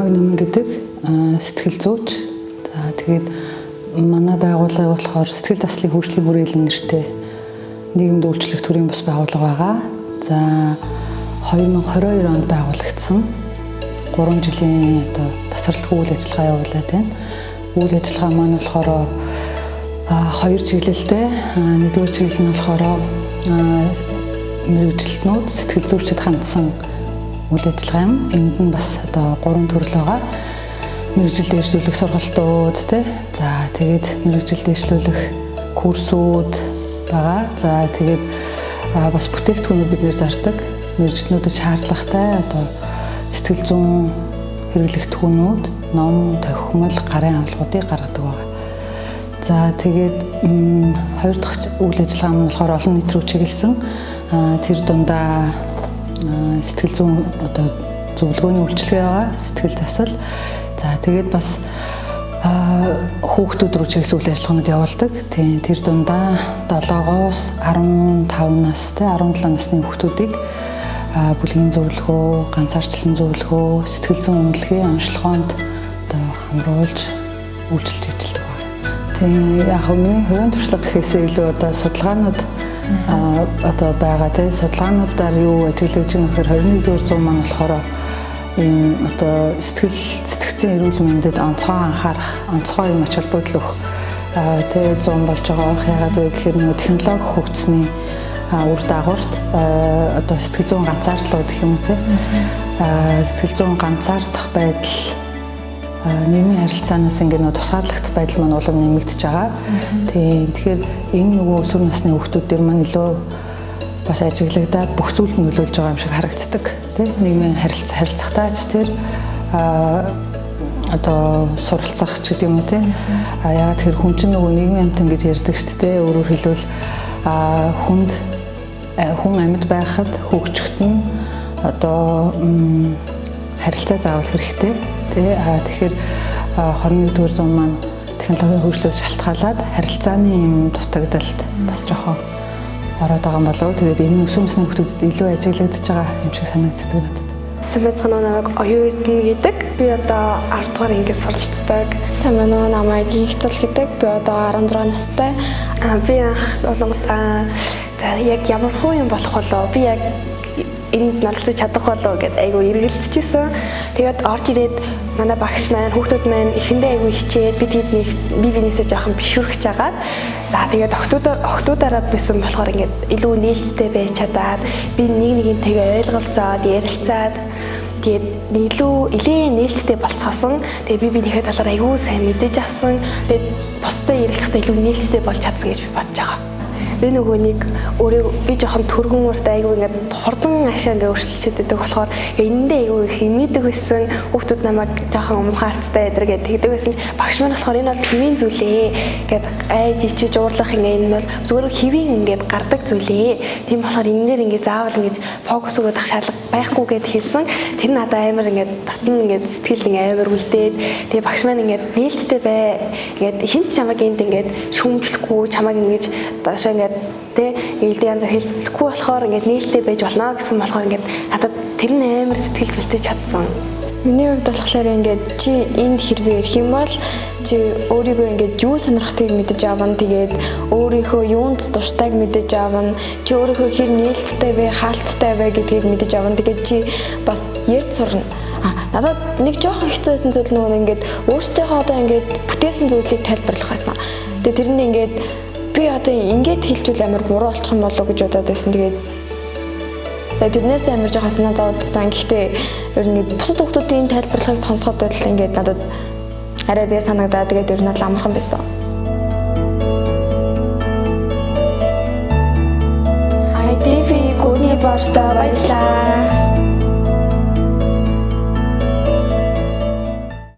Намаг Номин гэдэг сэтгэл зүйч. За тэгээд манай байгууллага болохоор сэтгэл заслын хөгжлийн хүрээлэн нэртэй нийгэмд үйлчлэх төрийн бус байгууллага байгаа. За 2022 онд байгуулагдсан. 3 жилийн одоо тасралтгүй үйл ажиллагаа явуулаад байна. Үйл ажиллагаа маань болохоор хоёр чиглэлтэй. Нэгдүгээр чиглэл нь болохоор мэргэжилтнүүд, сэтгэл зүйчид хандсан үйл ажиллагаа юм. Энд нь бас одоо 3 төрөл байгаа. Мэргэжил дээшлүүлэх сургалтууд тий. За тэгээд мэргэжил дээшлүүлэх курсүүд байгаа. За тэгээд бас бүтээгдэхүүнүүд бид нэр зардаг. Мэргэжилтнүүдэд шаардлагатай одоо сэтгэл зүйн хэрэглэгдэхүүнүүд, ном, тохимол, гарын авлагуудыг гаргадаг байгаа. За тэгээд хоёр дахь үйл ажиллагаа нь болохоор олон нийт рүү чиглэсэн. Тэр дундаа сэтгэл зүйн одоо зөвлөгөөний үйлчилгээ байгаа, сэтгэл засал. За тэгээд бас хүүхдүүд рүү чиглэсэн үйл ажиллагаанууд явуулдаг. Тийм, тэр дундаа 7-оос 15 настай, 17 насны хүүхдүүдийг бүлгийн зөвлөгөө, ганцаарчлан зөвлөгөө, сэтгэл зүйн үнэлгээ, онцлогоонд одоо хамруулж үйлчилж ажилладаг байна. Тийм, яг миний хувийн туршлага гэхээсээ илүү одоо судалгаанууд одоо байгаа тийм, судалгаануудаар юу ажиглаж байгаа нөхөр 21-р зуун маань болохоор ийм одоо сэтгэл сэтгцийн эрүүл мэндэд онцгой анхаарах, онцгой юм ач холбогдол өгөх тэ зуун болж байгаа байх. Яагаад вэ гэхээр нөгөө технологи хөгжсөний үр дагаварт одоо сэтгэл зүйн ганцаардлууд гэх юм уу те, сэтгэл зүйн ганцаардах байдал, нийгмийн харилцаанаас ингээд нөгөө тусгаарлагдах байдал маань улам нэмэгдэж байгаа. Тийм, тэгэхээр энэ нөгөө өсвөр насны хүүхдүүд дээр маань илүү бас ажиглагдаад бүх зүйлд нөлөөлж байгаа юм шиг харагддаг. Тэ, нийгмийн харилцахтаа ч тэр одоо суралцах ч гэдэг юм уу те. А яагаад тэр хүн чинь нөгөө нийгмийн амьтан гэж ярьдаг шүү дээ. Өөрөөр хэлбэл хүнд хүн амьд байхад хөгжихэд нь одоо харилцаа заавал хэрэгтэй тий. А тэгэхээр 21-р зуун маань технологийн хөгжлөөс шалтгаалаад харилцааны юм дутагдалд бас жоохон ороод байгаа юм болов. Тэгээд энэ өсвөр насны хүүхдүүдэд илүү ажиглагдаж байгаа юм шиг санагддаг надад. Сайн байцгаана уу, намайг Оюун Эрдэнэ гэдэг. Би одоо 10 дугаар ангид суралцдаг. Сайн байна уу, намайг Инхцэл гэдэг. Би одоо 16 настай. Би анх за яг ямар хуу юм болох болов? Би яг энд оролцож чадах болов гэд айгүй эргэлзэжсэн. Тэгээд орж ирээд манай багш маань, хүүхдүүд маань эхэндээ айгүй хичээд би тэднийг би бинээсээ жоохон бишүрхэж агаад за тэгээд охтуудаараа байсан болохоор ингээд илүү нээлттэй байж чадаад би нэг нэгнтэйгээ ойлголцоод ярилцаад тэгээд илүү нээлттэй болцоосон. Тэгээд би бинийхээ талаар айгүй сайн мэдэж авсан. Тэгээд бусдад ярилцахдаа илүү нээлттэй болж чадсан гэж би бодож байгаа. Би нөгөө нэг өөрөө би жоохон түргэн урт айгүй ингээд хурдан ашаа ингээд өөрчлөлт өгдөг болохоор энэндээ айгүй их хэмээдэг байсан. Хүүхдүүд намайг жоохон умхай харцтай ядар гэд тэгдэг байсан. Багш маань болохоор энэ бол хэвийн зүйлээ гэд айж ичиж уурлах ингээд энэ бол зүгээр хэвийн ингээд гардаг зүйлээ. Тийм болохоор энээр ингээд заавал ингээд фокус өгöd ах шаардлага байхгүй гэд хэлсэн. Тэр надад амар ингээд татна ингээд сэтгэл ингээд амар үлдээд тэгээ багш маань ингээд нээлттэй бай. Ингээд хинт чамайг энд ингээд шүүмжлэхгүй чамайг ингээд доошоо ингээд тэ илдээ янзаар хэлэхгүй болохоор ингээд нээлттэй байж болно гэсэн болохоор ингээд надад тэр нь амар сэтгэл бэлтэж чадсан. Миний хувьд болохоор ингээд чи энд хэрвээ ирэх юм бол чи өөрийгөө ингээд юу сонирхтыг мэдэж авна. Тэгээд өөрийнхөө юунд дуртайг мэдэж авна. Чи өөрийнхөө хэр нээлттэй вэ, хаалттай вэ гэдгийг мэдэж авна. Тэгээд чи бас ярьж сурна. Надад нэг жоохон хэцүү байсан зүйл нөгөө ингээд өөртөөхөө одоо ингээд бүтээсэн зүйлийг тайлбарлах байсан. Тэгээд тэр нь ингээд би одоо ингээд хэлчихвэл амар буруу болчих юм болов уу гэж бодоод байсан. Тэгээд тэрнээс амар жоохон санаа зовдсон. Гэхдээ ер нь бусад хүмүүсийн тайлбарлахыг сонсоход л ингээд надад арай дээр санагдаад тэгээд ер нь л амархан байсан. ITV Гүний барьста баярлалаа.